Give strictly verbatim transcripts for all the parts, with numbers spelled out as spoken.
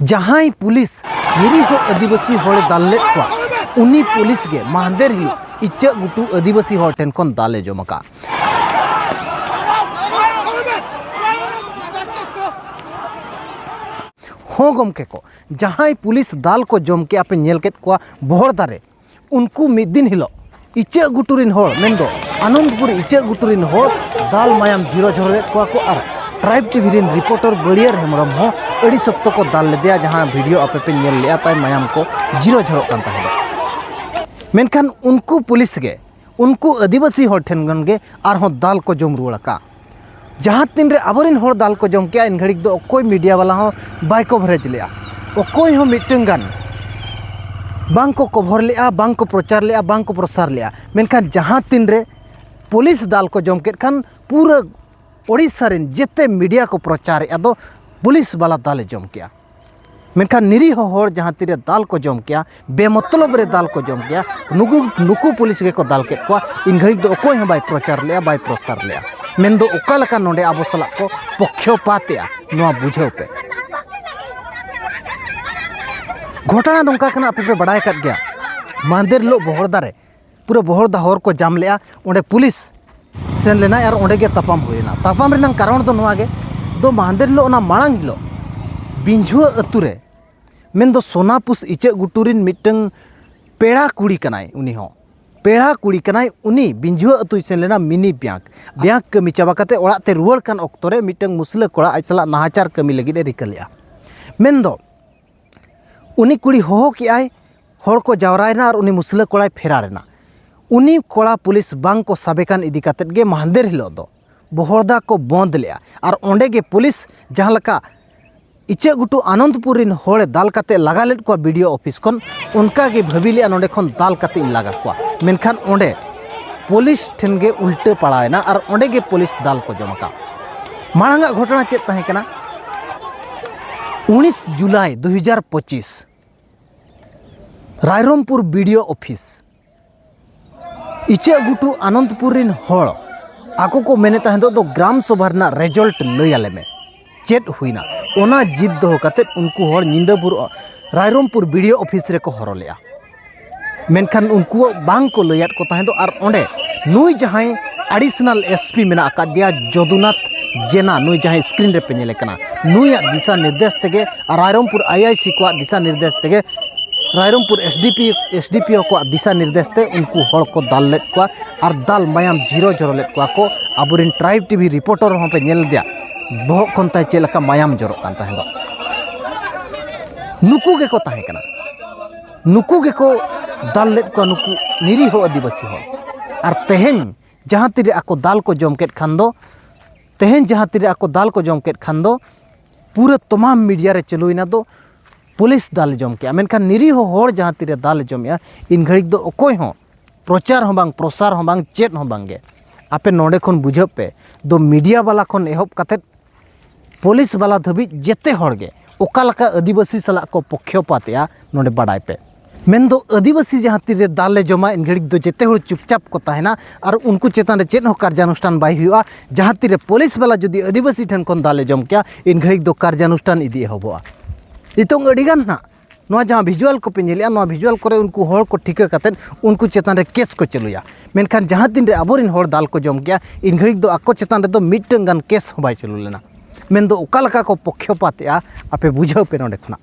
ᱡᱟᱦᱟᱸᱭ ᱯᱩᱞᱤᱥ ᱱᱤᱨᱤᱦᱚ ᱟᱹᱫᱤᱵᱟᱹᱥᱤ ᱦᱚᱲᱮ ᱫᱟᱞ ᱞᱮᱫ ᱠᱚᱣᱟ, ᱩᱱᱤ ᱯᱩᱞᱤᱥ ᱜᱮ ᱢᱟᱦᱫᱮᱨ ᱦᱤᱞᱳᱜ ᱤᱪᱟᱹᱜ ᱜᱷᱩᱴᱩ ᱟᱹᱫᱤᱵᱟᱹᱥᱤ ᱦᱚᱲ ᱴᱷᱮᱱ ᱠᱷᱚᱱ ᱫᱟᱞᱮ ᱡᱚᱢ ᱟᱠᱟᱫᱼᱟ᱾ ᱦᱚᱸ ᱜᱚᱢᱠᱮ ᱠᱚ, ᱡᱟᱦᱟᱸᱭ ᱯᱩᱞᱤᱥ ᱫᱟᱞ ᱠᱚ ᱡᱚᱢ ᱠᱮᱜᱼᱟ ᱯᱮ, ᱧᱮᱞ ᱠᱮᱫ ᱠᱚᱣᱟ ᱵᱚᱦᱚᱲᱫᱟ ᱨᱮ, ᱩᱱᱠᱩ ᱢᱤᱫ ᱫᱤᱱ ᱦᱤᱞᱳᱜ ᱤᱪᱟᱹᱜ ᱜᱷᱩᱴᱩ ᱨᱤᱱ ᱦᱚᱲ, ᱢᱮᱱᱫᱚ ᱟᱱᱚᱱᱫᱯᱩᱨ ᱤᱪᱟᱹᱜ ᱜᱷᱩᱴᱩ ᱨᱤᱱ ᱦᱚᱲ ᱫᱟᱞ ᱢᱟᱭᱟᱢ ᱡᱤᱨᱚ ᱡᱷᱚᱨᱚ ᱞᱮᱫ ᱠᱚᱣᱟ ᱠᱚ᱾ ᱟᱨ ᱴᱨᱟᱭᱤᱵᱽ ᱴᱤᱵᱷᱤ ᱨᱤᱱ ᱨᱤᱯᱳᱨᱴᱟᱨ ᱵᱟᱹᱲᱤᱭᱟᱹᱨ ᱦᱮᱢᱵᱨᱚᱢ ᱦᱚᱸ ᱟᱹᱰᱤ ᱥᱚᱠᱛᱚ ᱠᱚ ᱫᱟᱞ ᱞᱮᱫᱮᱭᱟ, ᱡᱟᱦᱟᱸ ᱵᱷᱤᱰᱤᱭᱳ ᱟᱯᱮ ᱯᱮ ᱧᱮᱞ ᱞᱮᱜᱼᱟ, ᱛᱟᱭ ᱢᱟᱭᱟᱢ ᱠᱚ ᱡᱤᱨᱚ ᱡᱷᱚᱨᱚᱜ ᱠᱟᱱ ᱛᱟᱦᱮᱸᱫ᱾ ᱢᱮᱱᱠᱷᱟᱱ ᱩᱱᱠᱩ ᱯᱩᱞᱤᱥ ᱜᱮ ᱩᱱᱠᱩ ᱟᱹᱫᱤᱵᱟᱹᱥᱤ ᱦᱚᱲ ᱴᱷᱮᱱ ᱠᱷᱚᱱ ᱜᱮ ᱟᱨᱦᱚᱸ ᱫᱟᱞ ᱠᱚ ᱡᱚᱢ ᱨᱩᱣᱟᱹᱲ ᱟᱠᱟᱫᱼᱟ᱾ ᱡᱟᱦᱟᱸ ᱛᱤᱱ ᱨᱮ ᱟᱵᱚᱨᱮᱱ ᱦᱚᱲ ᱫᱟᱞ ᱠᱚ ᱡᱚᱢ ᱠᱮᱜᱼᱟ, ᱤᱱ ᱜᱷᱟᱹᱲᱤᱡ ᱫᱚ ᱚᱠᱚᱭ ᱢᱤᱰᱤᱭᱟ ᱵᱟᱞᱟ ᱦᱚᱸ ᱵᱟᱭ ᱠᱚᱵᱷᱟᱨᱮᱡᱽ ᱞᱮᱜᱼᱟ, ᱚᱠᱚᱭ ᱦᱚᱸ ᱢᱤᱫᱴᱟᱹᱝ ᱜᱟᱱ ᱵᱟᱝ ᱠᱚ ᱠᱚᱵᱷᱚᱨ ᱞᱮᱜᱼᱟ, ᱵᱟᱝ ᱠᱚ ᱯᱨᱚᱪᱟᱨ ᱞᱮᱜᱼᱟ, ᱵᱟᱝ ᱠᱚ ᱯᱨᱚᱥᱟᱨ ᱞᱮᱜᱼᱟ᱾ ᱢᱮᱱᱠᱷᱟᱱ ᱡᱟᱦᱟᱸ ᱛᱤᱱ ᱨᱮ ᱯᱩᱞᱤᱥ ᱫᱟᱞ ᱠᱚ ᱡᱚᱢ ᱠᱮᱫ ᱠᱷᱟᱱ, ᱯᱩᱨᱟᱹ ᱳᱰᱤᱥᱟ ᱨᱮᱱ ᱡᱮᱛᱮ ᱢᱤᱰᱤᱭᱟ ᱠᱚ ᱯᱨᱚᱪᱟᱨᱮᱜᱼᱟ ᱫᱚ ᱯᱩᱞᱤᱥ ᱵᱟᱞᱟ ᱫᱟᱞᱮ ᱡᱚᱢ ᱠᱮᱜᱼᱟ᱾ ᱢᱮᱱᱠᱷᱟᱱ ᱱᱤᱨᱤᱦᱚ ᱦᱚᱲ ᱡᱟᱦᱟᱸ ᱛᱤᱨᱮ ᱫᱟᱞ ᱠᱚ ᱡᱚᱢ ᱠᱮᱜᱼᱟ, ᱵᱮᱢᱚᱛᱞᱚᱵ ᱨᱮ ᱫᱟᱞ ᱠᱚ ᱡᱚᱢ ᱠᱮᱜᱼᱟ, ᱱᱩᱠᱩ, ᱱᱩᱠᱩ ᱯᱩᱞᱤᱥ ᱜᱮᱠᱚ ᱫᱟᱞ ᱠᱮᱫ ᱠᱚᱣᱟ᱾ ᱤᱱ ᱜᱷᱟᱹᱲᱤᱡ ᱫᱚ ᱚᱠᱚᱭ ᱦᱚᱸ ᱵᱟᱭ ᱯᱨᱚᱪᱟᱨ ᱞᱮᱜᱼᱟ, ᱵᱟᱭ ᱯᱨᱚᱥᱟᱨ ᱞᱮᱜᱼᱟ᱾ ᱢᱮᱱᱫᱚ ᱚᱠᱟ ᱞᱮᱠᱟ ᱱᱚᱰᱮ ᱟᱵᱚ ᱥᱟᱞᱟᱜ ᱠᱚ ᱯᱚᱠᱠᱷᱚᱯᱟᱛᱮᱜᱼᱟ, ᱱᱚᱣᱟ ᱵᱩᱡᱷᱟᱹᱣ ᱯᱮ᱾ ᱜᱷᱚᱴᱚᱱᱟ ᱱᱚᱝᱠᱟ ᱠᱟᱱᱟ, ᱟᱯᱮ ᱯᱮ ᱵᱟᱲᱟᱭ ᱟᱠᱟᱫ ᱜᱮᱭᱟ, ᱢᱟᱦᱫᱮᱨ ᱦᱤᱞᱳᱜ ᱵᱚᱦᱚᱲᱫᱟ ᱨᱮ ᱯᱩᱨᱟᱹ ᱵᱚᱦᱚᱲᱫᱟ ᱦᱚᱨ ᱠᱚ ᱡᱟᱢ ᱞᱮᱜᱼᱟ, ᱚᱸᱰᱮ ᱯᱩᱞᱤᱥ ᱥᱮᱱ ᱞᱮᱱᱟᱭ ᱟᱨ ᱚᱸᱰᱮ ᱜᱮ ᱛᱟᱯᱟᱢ ᱦᱩᱭᱮᱱᱟ᱾ ᱛᱟᱯᱟᱢ ᱨᱮᱱᱟᱜ ᱠᱟᱨᱚᱱ ᱫᱚ ᱱᱚᱣᱟ ᱜᱮ, ᱫᱚ ᱢᱟᱦᱫᱮᱨ ᱦᱤᱞᱳᱜ, ᱚᱱᱟ ᱢᱟᱲᱟᱝ ᱦᱤᱞᱳᱜ ᱵᱤᱸᱡᱷᱩᱣᱟᱹ ᱟᱹᱛᱩ ᱨᱮ, ᱢᱮᱱᱫᱚ ᱥᱳᱱᱟᱯᱩᱥ ᱤᱪᱟᱹᱜ ᱜᱷᱩᱴᱩ ᱨᱤᱱ ᱢᱤᱫᱴᱟᱹᱝ ᱯᱮᱲᱟ ᱠᱩᱲᱤ ᱠᱟᱱᱟᱭ, ᱩᱱᱤ ᱦᱚᱸ ᱯᱮᱲᱟ ᱠᱩᱲᱤ ᱠᱟᱱᱟᱭ᱾ ᱩᱱᱤ ᱵᱤᱸᱡᱷᱩᱣᱟᱹ ᱟᱹᱛᱩᱭ ᱥᱮᱱ ᱞᱮᱱᱟ ᱢᱤᱱᱤ ᱵᱮᱝᱠ, ᱵᱮᱝᱠ ᱠᱟᱹᱢᱤ ᱪᱟᱵᱟ ᱠᱟᱛᱮ ᱚᱲᱟᱜ ᱛᱮ ᱨᱩᱣᱟᱹᱲ ᱠᱟᱱ ᱚᱠᱛᱚ ᱨᱮ ᱢᱤᱫᱴᱟᱹᱝ ᱢᱩᱥᱞᱟᱹ ᱠᱚᱲᱟ ᱟᱡ ᱥᱟᱞᱟᱜ ᱱᱟᱦᱟᱪᱟᱨ ᱠᱟᱹᱢᱤ ᱞᱟᱹᱜᱤᱫ ᱮ ᱨᱤᱠᱟᱹ ᱞᱮᱜᱼᱟ᱾ ᱢᱮᱱᱫᱚ ᱩᱱᱤ ᱠᱩᱲᱤ ᱦᱚᱦᱚ ᱠᱮᱜᱼᱟᱭ, ᱦᱚᱲ ᱠᱚ ᱡᱟᱣᱨᱟᱭᱮᱱᱟ ᱟᱨ ᱩᱱᱤ ᱢᱩᱥᱞᱟᱹ ᱠᱚᱲᱟᱭ ᱯᱷᱮᱨᱟᱨ ᱮᱱᱟ᱾ ᱩᱱᱤ ᱠᱚᱲᱟ ᱯᱩᱞᱤᱥ ᱵᱟᱝ ᱠᱚ ᱥᱟᱵᱮ ᱠᱟᱱ ᱤᱫᱤ ᱠᱟᱛᱮᱫ ᱜᱮ ᱢᱟᱦᱫᱮᱨ ᱦᱤᱞᱳᱜ ᱫᱚ ᱵᱚᱦᱚᱲᱫᱟ ᱠᱚ ᱵᱚᱸᱫᱽ ᱞᱮᱜᱼᱟ᱾ ᱟᱨ ᱚᱸᱰᱮ ᱜᱮ ᱯᱩᱞᱤᱥ ᱡᱟᱦᱟᱸ ᱞᱮᱠᱟ ᱤᱪᱟᱹᱜ ᱜᱷᱩᱴᱩ ᱟᱱᱚᱱᱫᱯᱩᱨ ᱨᱤᱱ ᱦᱚᱲᱮ ᱫᱟᱞ ᱠᱟᱛᱮ ᱞᱟᱜᱟ ᱞᱮᱫ ᱠᱚᱣᱟ ᱵᱤ ᱰᱤ ᱳ ᱚᱯᱷᱤᱥ ᱠᱷᱚᱱ, ᱚᱱᱠᱟ ᱜᱮ ᱵᱷᱟᱹᱵᱤ ᱞᱮᱜᱼᱟ ᱱᱚᱸᱰᱮ ᱠᱷᱚᱱ ᱫᱟᱞ ᱠᱟᱛᱮ ᱤᱧ ᱞᱟᱜᱟ ᱠᱚᱣᱟ᱾ ᱢᱮᱱᱠᱷᱟᱱ ᱚᱸᱰᱮ ᱯᱩᱞᱤᱥ ᱴᱷᱮᱱ ᱜᱮ ᱩᱞᱴᱟᱹ ᱯᱟᱲᱟᱣᱮᱱᱟ ᱟᱨ ᱚᱸᱰᱮ ᱜᱮ ᱯᱩᱞᱤᱥ ᱫᱟᱞ ᱠᱚ ᱡᱚᱢ ᱟᱠᱟᱫ᱾ ᱢᱟᱲᱟᱝᱟᱜ ᱜᱷᱚᱴᱚᱱᱟ ᱪᱮᱫ ᱛᱟᱦᱮᱸ ᱠᱟᱱᱟ? ᱩᱱᱤᱥ ᱡᱩᱞᱟᱭ ᱫᱩ ᱦᱟᱡᱟᱨ ᱯᱚᱸᱪᱤᱥ, Rairangpur B D O office ᱤᱪᱟᱹᱜ ᱜᱷᱩᱴᱩ ᱟᱱᱚᱱᱫᱯᱩᱨ ᱨᱤᱱ ᱦᱚᱲ ᱟᱠᱚ ᱠᱚ ᱢᱮᱱᱮᱫ ᱛᱟᱦᱮᱸᱫ, ᱫᱚ ᱜᱨᱟᱢ ᱥᱚᱵᱷᱟ ᱨᱮᱱᱟᱜ ᱨᱮᱡᱟᱞᱴ ᱞᱟᱹᱭ ᱟᱞᱮ ᱢᱮ, ᱪᱮᱫ ᱦᱩᱭᱱᱟ? ᱚᱱᱟ ᱡᱤᱫ ᱫᱚᱦᱚ ᱠᱟᱛᱮᱫ ᱩᱱᱠᱩ ᱦᱚᱲ ᱧᱤᱫᱟᱹ ᱵᱷᱳᱨ Rairangpur B D O office ᱨᱮᱠᱚ ᱦᱚᱨᱦᱚ ᱞᱮᱫᱼᱟ᱾ ᱢᱮᱱᱠᱷᱟᱱ ᱩᱱᱠᱩᱣᱟᱜ ᱵᱟᱝ ᱠᱚ ᱞᱟᱹᱭᱟᱫ ᱠᱚ ᱛᱟᱦᱮᱸ ᱫᱚ᱾ ᱟᱨ ᱚᱸᱰᱮ ᱱᱩᱭ ᱡᱟᱦᱟᱸᱭ ᱮᱰᱤᱥᱚᱱᱟᱞ ᱮᱥ ᱯᱤ ᱢᱮᱱᱟᱜ ᱟᱠᱟᱫᱮᱭᱟ, ᱡᱚᱫᱩᱱᱟᱛᱷ ᱡᱮᱱᱟ, ᱱᱩᱭ ᱡᱟᱦᱟᱸᱭ ᱥᱠᱨᱤᱱ ᱨᱮᱯᱮ ᱧᱮᱞᱮ ᱠᱟᱱᱟ, ᱱᱩᱭᱟᱜ ᱫᱤᱥᱟ ᱱᱤᱨᱫᱮᱥ ᱛᱮᱜᱮ ᱟᱨ ᱨᱟᱭᱨᱚᱝᱯᱩᱨ ᱟᱭ ᱟᱭ ᱥᱤ ᱠᱚᱣᱟᱜ ᱫᱤᱥᱟ ᱱᱤᱨᱫᱮᱥ ᱛᱮᱜᱮ, Rairangpur S D P, S D P ᱳ ᱠᱚᱣᱟᱜ ᱫᱤᱥᱟ ᱱᱤᱨᱫᱮᱥ ᱛᱮ ᱩᱱᱠᱩ ᱦᱚᱲ ᱠᱚ ᱫᱟᱞ ᱞᱮᱫ ᱠᱚᱣᱟ ᱟᱨ ᱫᱟᱞ ᱢᱟᱭᱟᱢ ᱡᱷᱤᱨᱚ ᱡᱷᱚᱨᱚ ᱞᱮᱫ ᱠᱚᱣᱟ ᱠᱚ᱾ ᱟᱵᱚᱨᱮᱱ ᱴᱨᱟᱭᱤᱵᱽ ᱴᱤ ᱵᱷᱤ ᱨᱤᱯᱳᱨᱴᱟᱨ ᱦᱚᱸ ᱯᱮ ᱧᱮᱞ ᱞᱮᱫᱮᱭᱟ, ᱵᱚᱦᱚᱜ ᱠᱷᱚᱱ ᱛᱟᱭ ᱪᱮᱫ ᱞᱮᱠᱟ ᱢᱟᱭᱟᱢ ᱡᱚᱨᱚᱜ ᱠᱟᱱ ᱛᱟᱦᱮᱸ ᱫᱚ᱾ ᱱᱩᱠᱩ ᱜᱮᱠᱚ ᱛᱟᱦᱮᱸ ᱠᱟᱱᱟ, ᱱᱩᱠᱩ ᱜᱮᱠᱚ ᱫᱟᱞ ᱞᱮᱫ ᱠᱚᱣᱟ, ᱱᱩᱠᱩ ᱱᱤᱨᱤᱦᱚ ᱟᱹᱫᱤᱵᱟᱹᱥᱤ ᱦᱚᱲ᱾ ᱟᱨ ᱛᱮᱦᱮᱧ ᱡᱟᱦᱟᱸ ᱛᱤᱨᱮ ᱟᱠᱚ ᱫᱟᱞ ᱠᱚ ᱡᱚᱢ ᱠᱮᱫ ᱠᱷᱟᱱ ᱫᱚ, ᱛᱮᱦᱮᱧ ᱡᱟᱦᱟᱸ ᱛᱤᱨᱮ ᱟᱠᱚ ᱫᱟᱞ ᱠᱚ ᱡᱚᱢ ᱠᱮᱫ ᱠᱷᱟᱱ ᱫᱚ, ᱯᱩᱨᱟᱹ ᱛᱚᱢᱟᱢ ᱢᱤᱰᱤᱭᱟ ᱨᱮ ᱪᱟᱹᱞᱩᱭᱮᱱᱟ ᱫᱚ ᱯᱩᱞᱤᱥ ᱫᱟᱞ ᱡᱚᱢ ᱠᱮᱜᱼᱟ᱾ ᱢᱮᱱᱠᱷᱟᱱ ᱱᱤᱨᱤᱦᱚ ᱦᱚᱲ ᱡᱟᱦᱟᱸ ᱛᱤᱨᱮ ᱫᱟᱞ ᱡᱚᱢᱮᱜᱼᱟ, ᱤᱱ ᱜᱷᱟᱹᱲᱤᱡ ᱫᱚ ᱚᱠᱚᱭ ᱦᱚᱸ ᱯᱨᱚᱪᱟᱨ ᱦᱚᱸ ᱵᱟᱝ, ᱯᱨᱚᱥᱟᱨ ᱦᱚᱸ ᱵᱟᱝ, ᱪᱮᱫ ᱦᱚᱸ ᱵᱟᱝ ᱜᱮ᱾ ᱟᱯᱮ ᱱᱚᱰᱮ ᱠᱷᱚᱱ ᱵᱩᱡᱷᱟᱹᱜ ᱯᱮ, ᱫᱚ ᱢᱤᱰᱤᱭᱟ ᱵᱟᱞᱟ ᱠᱷᱚᱱ ᱮᱦᱚᱵ ᱠᱟᱛᱮᱫ ᱯᱩᱞᱤᱥ ᱵᱟᱞᱟ ᱫᱷᱟᱹᱵᱤᱡ ᱡᱮᱛᱮ ᱦᱚᱲ ᱜᱮ ᱚᱠᱟ ᱞᱮᱠᱟ ᱟᱹᱫᱤᱵᱟᱹᱥᱤ ᱥᱟᱞᱟᱜ ᱠᱚ ᱯᱚᱠᱠᱷᱚᱯᱟᱛᱮᱜᱼᱟ ᱱᱚᱰᱮ ᱵᱟᱰᱟᱭ ᱯᱮ᱾ ᱢᱮᱱᱫᱚ ᱟᱹᱫᱤᱵᱟᱹᱥᱤ ᱡᱟᱦᱟᱸ ᱛᱤᱨᱮ ᱫᱟᱞ ᱞᱮ ᱡᱚᱢᱟ, ᱤᱱ ᱜᱷᱟᱹᱲᱤᱡ ᱫᱚ ᱡᱮᱛᱮ ᱦᱚᱲ ᱪᱩᱯᱪᱟᱯ ᱠᱚ ᱛᱟᱦᱮᱱᱟ ᱟᱨ ᱩᱱᱠᱩ ᱪᱮᱛᱟᱱ ᱨᱮ ᱪᱮᱫ ᱦᱚᱸ ᱠᱟᱨᱡᱟᱱᱩᱥᱴᱷᱟᱱ ᱵᱟᱭ ᱦᱩᱭᱩᱜᱼᱟ᱾ ᱡᱟᱦᱟᱸ ᱛᱤᱨᱮ ᱯᱩᱞᱤᱥ ᱵᱟᱞᱟ ᱡᱩᱫᱤ ᱟᱹᱫᱤᱵᱟᱹᱥᱤ ᱴᱷᱮᱱ ᱠᱷᱚᱱ ᱫᱟᱞ ᱞᱮ ᱡᱚᱢ ᱠᱮᱭᱟ, ᱤᱱ ᱜᱷᱟᱹᱲᱤᱡ ᱫᱚ ᱠᱟᱨᱡᱟᱱᱩᱥᱴᱷᱟᱱ ᱤᱫᱤ ᱮᱦᱚᱵᱚᱜᱼᱟ᱾ ᱱᱤᱛᱚᱝ ᱟᱹᱰᱤᱜᱟᱱ ᱱᱟᱜ ᱱᱚᱣᱟ ᱡᱟᱦᱟᱸ ᱵᱷᱤᱡᱩᱣᱟᱞ ᱠᱚᱯᱮ ᱧᱮᱞᱮᱜᱼᱟ, ᱱᱚᱣᱟ ᱵᱷᱤᱡᱩᱣᱟᱞ ᱠᱚᱨᱮ ᱩᱱᱠᱩ ᱦᱚᱲ ᱠᱚ ᱴᱷᱤᱠᱟᱹ ᱠᱟᱛᱮᱫ ᱩᱱᱠᱩ ᱪᱮᱛᱟᱱ ᱨᱮ ᱠᱮᱥ ᱠᱚ ᱪᱟᱹᱞᱩᱭᱟ᱾ ᱢᱮᱱᱠᱷᱟᱱ ᱡᱟᱦᱟᱸ ᱛᱤᱱ ᱨᱮ ᱟᱵᱚᱨᱮᱱ ᱦᱚᱲ ᱫᱟᱞ ᱠᱚ ᱡᱚᱢ ᱠᱮᱭᱟ, ᱤᱱ ᱜᱷᱟᱹᱲᱤᱡ ᱫᱚ ᱟᱠᱚ ᱪᱮᱛᱟᱱ ᱨᱮᱫᱚ ᱢᱤᱫᱴᱟᱝ ᱜᱟᱱ ᱠᱮᱥ ᱦᱚᱸ ᱵᱟᱭ ᱪᱟᱹᱞᱩ ᱞᱮᱱᱟ᱾ ᱢᱮᱱᱫᱚ ᱚᱠᱟ ᱞᱮᱠᱟ ᱠᱚ ᱯᱚᱠᱠᱷᱚᱯᱟᱛᱮᱜᱼᱟ, ᱟᱯᱮ ᱵᱩᱡᱷᱟᱹᱣ ᱯᱮ ᱱᱚᱰᱮ ᱠᱷᱚᱱᱟᱜ᱾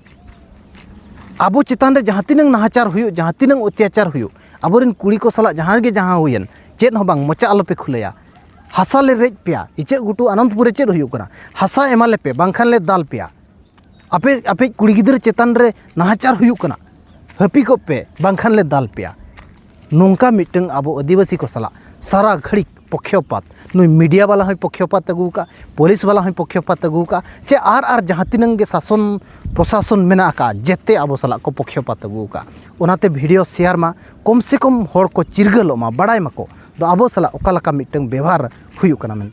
ᱟᱵᱚ ᱪᱮᱛᱟᱱ ᱨᱮ ᱡᱟᱦᱟᱸ ᱛᱤᱱᱟᱹᱝ ᱱᱟᱦᱟᱪᱟᱨ ᱦᱩᱭᱩᱜ, ᱡᱟᱦᱟᱸ ᱛᱤᱱᱟᱹᱝ ᱚᱛᱛᱟᱪᱟᱨ ᱦᱩᱭᱩᱜ, ᱟᱵᱚᱨᱮᱱ ᱠᱩᱲᱤ ᱠᱚ ᱥᱟᱞᱟᱜ ᱡᱟᱦᱟᱸ ᱜᱮ ᱡᱟᱦᱟᱸ ᱦᱩᱭᱮᱱ, ᱪᱮᱫ ᱦᱚᱸ ᱵᱟᱝ, ᱢᱚᱪᱟ ᱟᱞᱚᱯᱮ ᱠᱷᱩᱞᱟᱹᱭᱟ᱾ ᱦᱟᱥᱟ ᱞᱮ ᱨᱮᱡ ᱯᱮᱭᱟ, ᱤᱪᱟᱹᱜ ᱜᱷᱩᱴᱩ ᱟᱱᱚᱱᱫᱯᱩᱨ ᱨᱮ ᱪᱮᱫ ᱦᱩᱭᱩᱜ ᱠᱟᱱᱟ? ᱦᱟᱥᱟ ᱮᱢᱟ ᱞᱮᱯᱮ, ᱵᱟᱝᱠᱷᱟᱱ ᱞᱮ ᱫᱟᱞ ᱯᱮᱭᱟ᱾ ᱟᱯᱮ, ᱟᱯᱮ ᱠᱩᱲᱤ ᱜᱤᱫᱽᱨᱟᱹ ᱪᱮᱛᱟᱱ ᱨᱮ ᱱᱟᱦᱟᱪᱟᱨ ᱦᱩᱭᱩᱜ ᱠᱟᱱᱟ, ᱦᱟᱹᱯᱤ ᱠᱚᱜ ᱯᱮ, ᱵᱟᱝᱠᱷᱟᱱ ᱞᱮ ᱫᱟᱞ ᱯᱮᱭᱟ᱾ ᱱᱚᱝᱠᱟ ᱢᱤᱫᱴᱟᱝ ᱟᱵᱚ ᱟᱹᱫᱤᱵᱟᱹᱥᱤ ᱠᱚ ᱥᱟᱞᱟᱜ ᱥᱟᱨᱟ ᱜᱷᱟᱹᱲᱤᱡ ᱯᱚᱠᱠᱷᱚᱯᱟᱛ, ᱱᱩᱭ ᱢᱤᱰᱤᱭᱟ ᱵᱟᱞᱟ ᱦᱚᱸᱭ ᱯᱚᱠᱠᱷᱚᱯᱟᱛ ᱟᱹᱜᱩ ᱟᱠᱟᱫ, ᱯᱩᱞᱤᱥ ᱵᱟᱞᱟ ᱦᱚᱸᱭ ᱯᱚᱠᱠᱷᱚᱯᱟᱛ ᱟᱹᱜᱩ ᱟᱠᱟᱫ, ᱪᱮ ᱟᱨ, ᱟᱨ ᱡᱟᱦᱟᱸ ᱛᱤᱱᱟᱹᱝ ᱜᱮ ᱥᱟᱥᱚᱱ ᱯᱨᱚᱥᱟᱥᱚᱱ ᱢᱮᱱᱟᱜ ᱟᱠᱟᱫ, ᱡᱮᱛᱮ ᱟᱵᱚ ᱥᱟᱞᱟᱜ ᱠᱚ ᱯᱚᱠᱠᱷᱚᱯᱟᱛ ᱟᱹᱜᱩ ᱟᱠᱟᱫ᱾ ᱚᱱᱟᱛᱮ ᱵᱷᱤᱰᱤᱭᱳ ᱥᱮᱭᱟᱨ ᱢᱟ, ᱠᱚᱢ ᱥᱮ ᱠᱚᱢ ᱦᱚᱲ ᱠᱚ ᱪᱤᱨᱜᱟᱹᱞᱚᱜ ᱢᱟ, ᱵᱟᱲᱟᱭ ᱢᱟᱠᱚ ᱫᱚ ᱟᱵᱚ ᱥᱟᱞᱟᱜ ᱚᱠᱟ ᱞᱮᱠᱟ ᱢᱤᱫᱴᱟᱝ ᱵᱮᱵᱷᱟᱨ ᱦᱩᱭᱩᱜ ᱠᱟᱱᱟ ᱢᱮᱱᱛᱮ᱾